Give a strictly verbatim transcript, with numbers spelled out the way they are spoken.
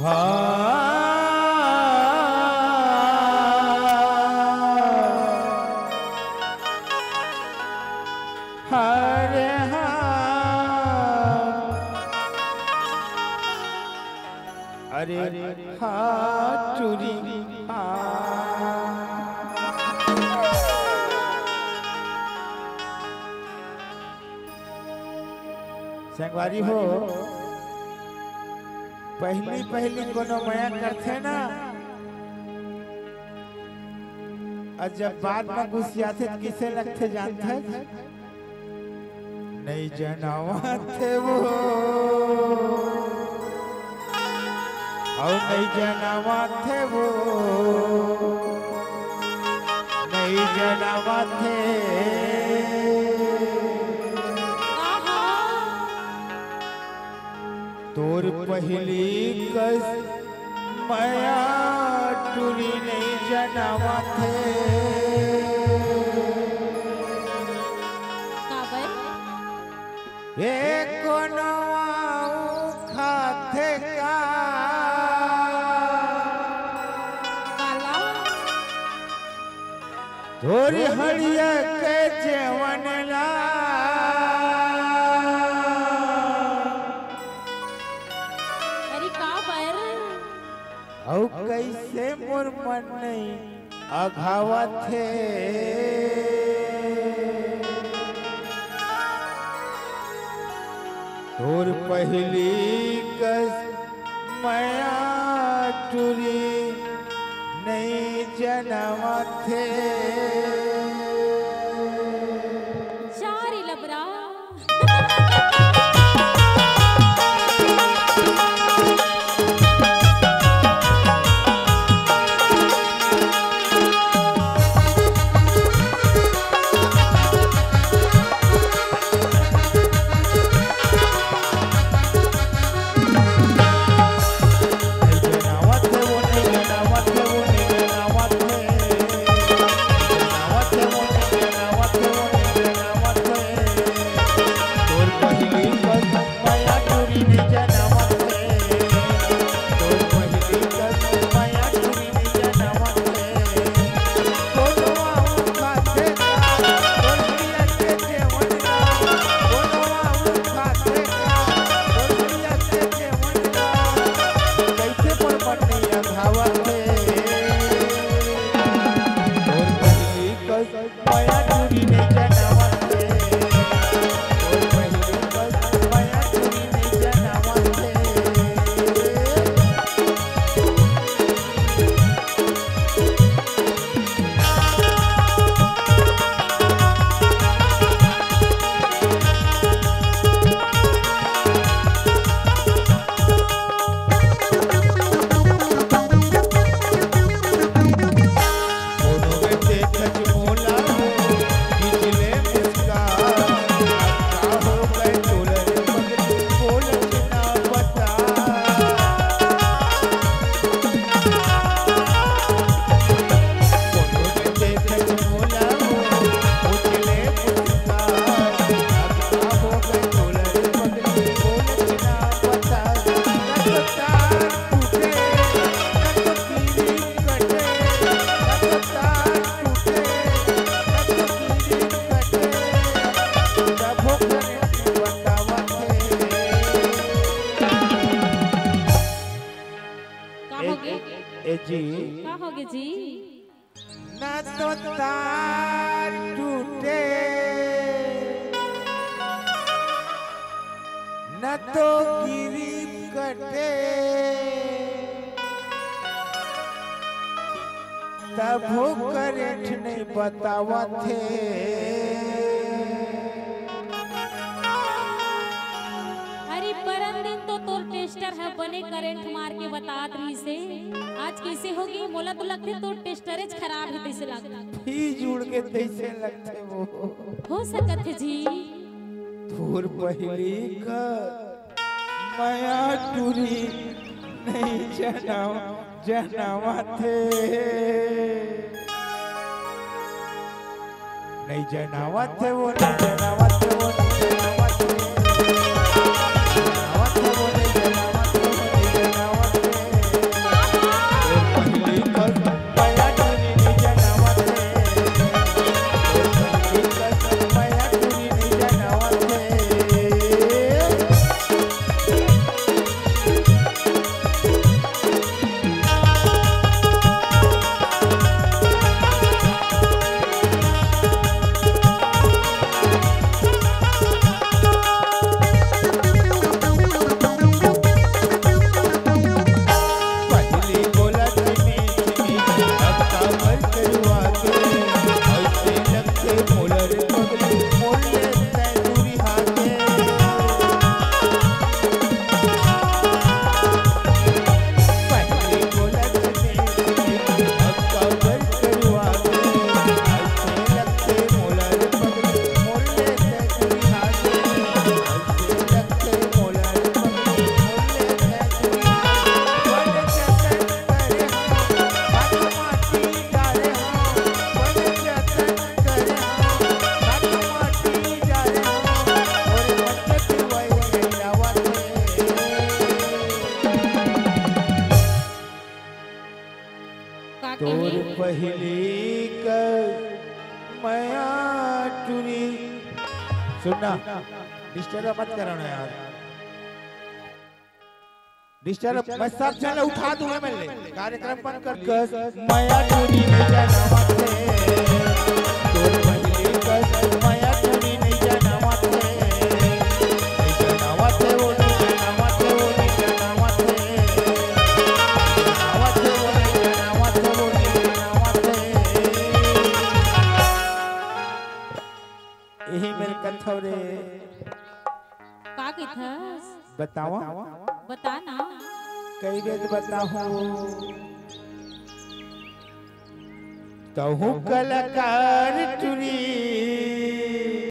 हाँ, अरे हाँ, अरे हाँ, टुरी, हाँ। संगवारी हो, पहली पहली कोनो मया करथे ना, अउ जब बाद में गुसियाथे त किसे लगथे जानथे? नइ जनावथे वो, अउ नइ जनावथे वो, नइ जनावथे। तोर पहली कस मया टुरी नइ जनावथे। काबर? ए कोनो आऊ खाथे का? काला? तोरी हड़िया के जेवन ला। अरे काबर? अउ कइसे मोर मन नइ अघावथे। तोर पहली कस मया टुरी नइ जनावथे। जा रे लबरा। का होगे? ए जी। का होगे जी? न तो तार टूटे, न तो गिरी कटे, तभो करेंट नइ बतावथे। अरे, परन दिन तो तोर टेस्टर ह बने करेंट मार के बतात रहिसे। आज कइसे होगे? मोला तो लगथे तोर टेस्टरेच खराब हे तइसे लगथे। फ्यूज उड़ गे तइसे लगथे वो। हो सकत हे जी। तोर पहली का मया टुरी नइ जनावथे। नइ जनावथे वो, नइ जनावथे वो, नइ जनावथे। जनावथे वो, नइ जनावथे वो, नइ जनावथे। तोर पहली कर मया टूरी। सुनना, डिस्टर्ब मत करना यार। डिस्टर्ब, मैं सब झन उठा दूंगा, मैं ले कार्यक्रम बंद कर। कस मया टूरी नहीं जाना मत है, तोर पहली कस मया टूरी नहीं जाना मत है, नहीं जाना मत है, वो नहीं जाना मत है, वो नहीं जाना मत है, नहीं जाना मत है, वो नहीं जाना मत है, वो नहीं जाना मत है। यही मेरे कथव रे। का कथस? बतावा? बता ना। कई बेर बताहूँ। तहूँ कलाकार टूरी।